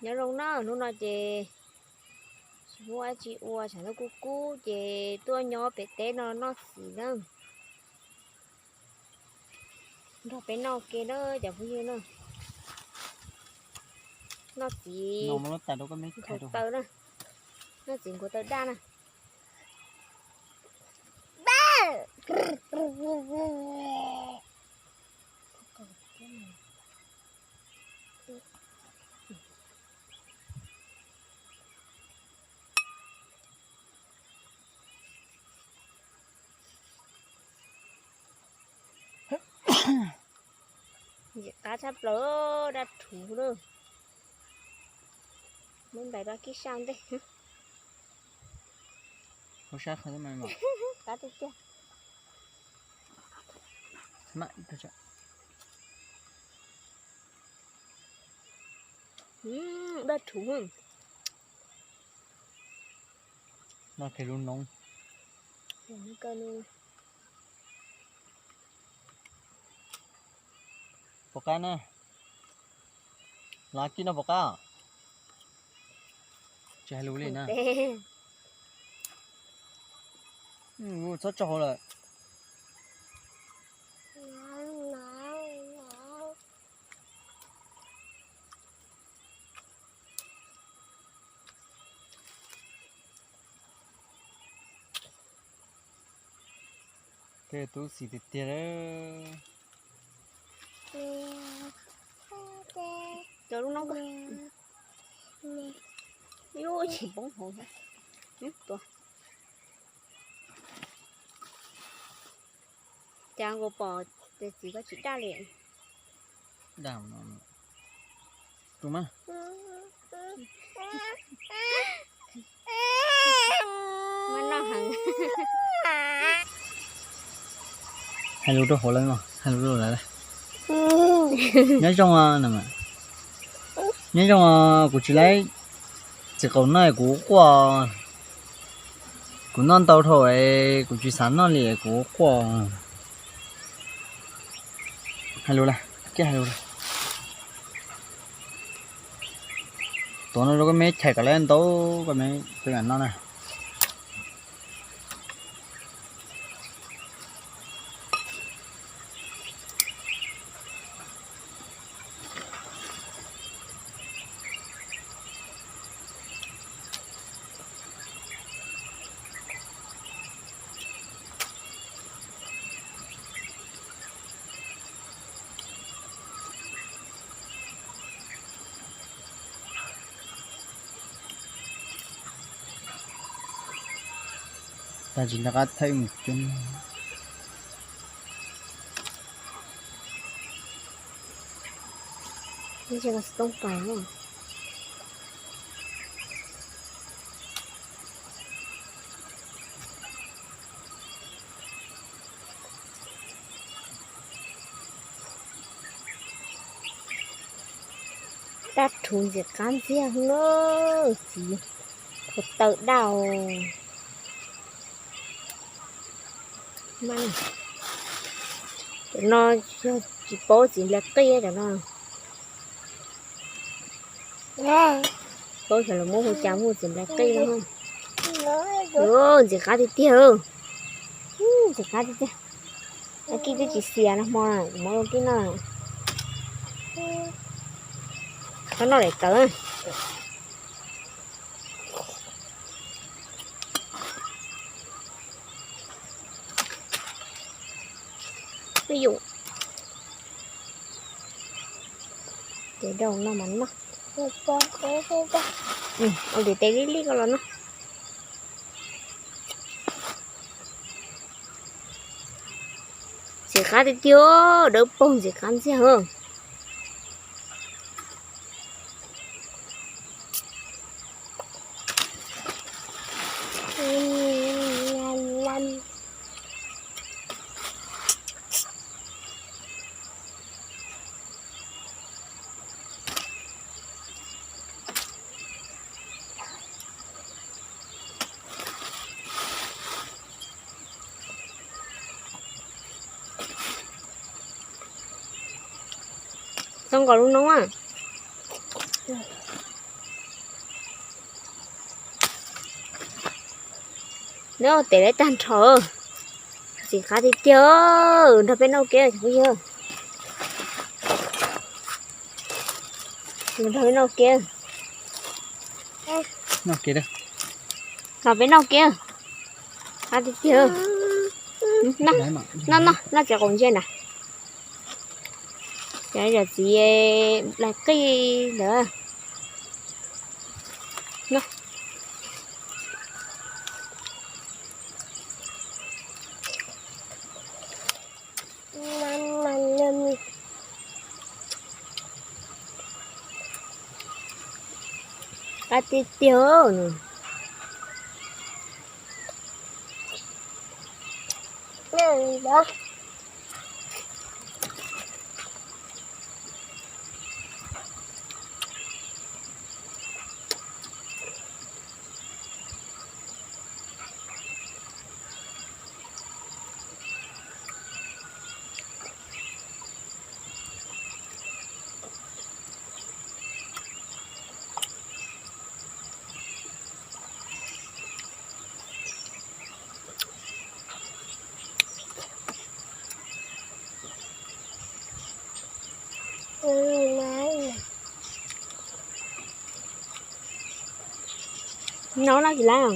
Nyob zoo na, hnub no ces tsis muaj dab tsi ua, tshav ntuj kub kub ces tuaj nyob pem teb no noj txiv na. Nrog peb noj ke na cov phooj ywg na. Noj txiv nkaus taw na, noj txiv nkaus taw daj na. Ntxim qab tshaj plaws, daj rhuv lawm. Muab ntais rau kib sab ntej. Qab tiag tiag. Daj rhuv. Noj kiag lub noob. Pom qab na. Lav kib no pom qab. Tsis hais lus li na. Txhob tso hauv lawm. Tej tub xis tiag tiag. Cov lub noob, yus tsis poob hauv. Cas nkaus pom tias txiv koj tsis daj li. Daj, tus mas. Hais lus rau hauv lawv no, hais lus rau lawv. Nyob zoo, nyob zoo, kuv tsis laib txiv qaub noj kuv quaj. Kuv noj ntau dhau es kuv tsis xav noj li kuv quaj. Hais lus lawm, kiag hais lus lawm. Tuav no rau koj me chais kom lawv ntau, koj me peb mam noj na. Tag tsis nco qab thaij mus coob. Daj rhuv ntxim qab ntxiag na, txiv khuv taw daj. Cov no yog tsis paub txiv nplai qij cov no. Paub xyov lawv muab hu cas muaj txiv nplai qij no. Ntxim qab tiag tiag. Ntxim qab tiag tiag. Kib twb tsis xias no hmo, kuv muab kib noj. Koj noj daim tawv. Ib yum, ces rau no mas noj. Ua ntiv tes lij lij koj los noj. Ntxim qab tiag tiag, dawb paug ntxim qab ntxiag. Txhob nkaus lub noob. Neb ua tes lawv tag nrho, txiv qab tiag tiag, nrog peb noj kev cov phooj ywg, nrog peb noj kev, nrog peb noj kev, qab tiag tiag. Noj, noj, noj txiv qaum ntsej na. Cov yawm txiv lais qij ntawd. Qab tiag tiag. No no tsis laib.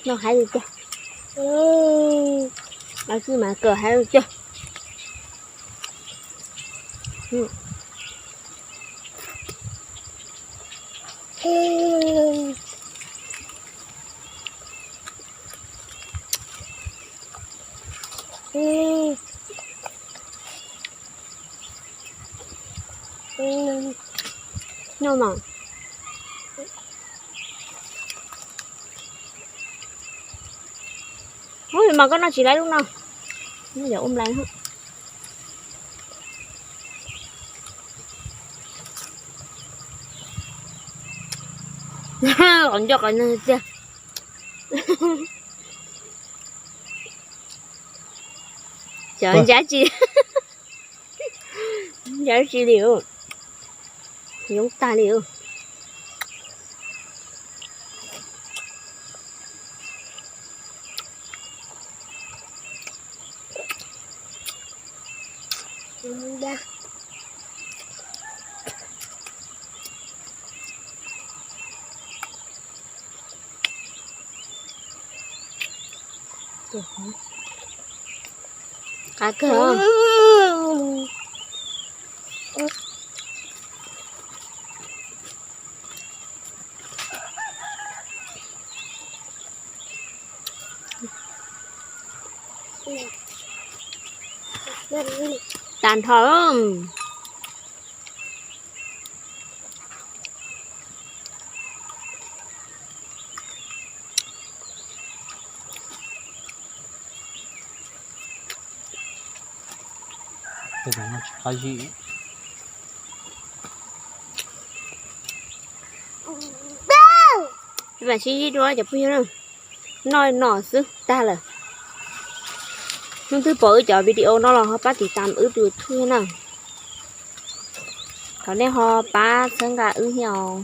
No hais li tiag. Los tsis mas kawm hais li tiag. Noj mas. Ub, mas koj noj tsis laib lub no. Noj yog ua nplai. Qhov ncauj qhov ntswg tiag. Cov ntsab tsis, ntsab tsis li, yoob tag li. Qab kawg. Tag nrho. Tsis qab zib. Vam sib ntsib dua cov phooj ywg na. Noj no xwb tag lawm. Leej twg pom wb cov video no los ho pab tiv tam wb tus YouTube na. Thov nej ho pab txhawb nqa wb thiab os.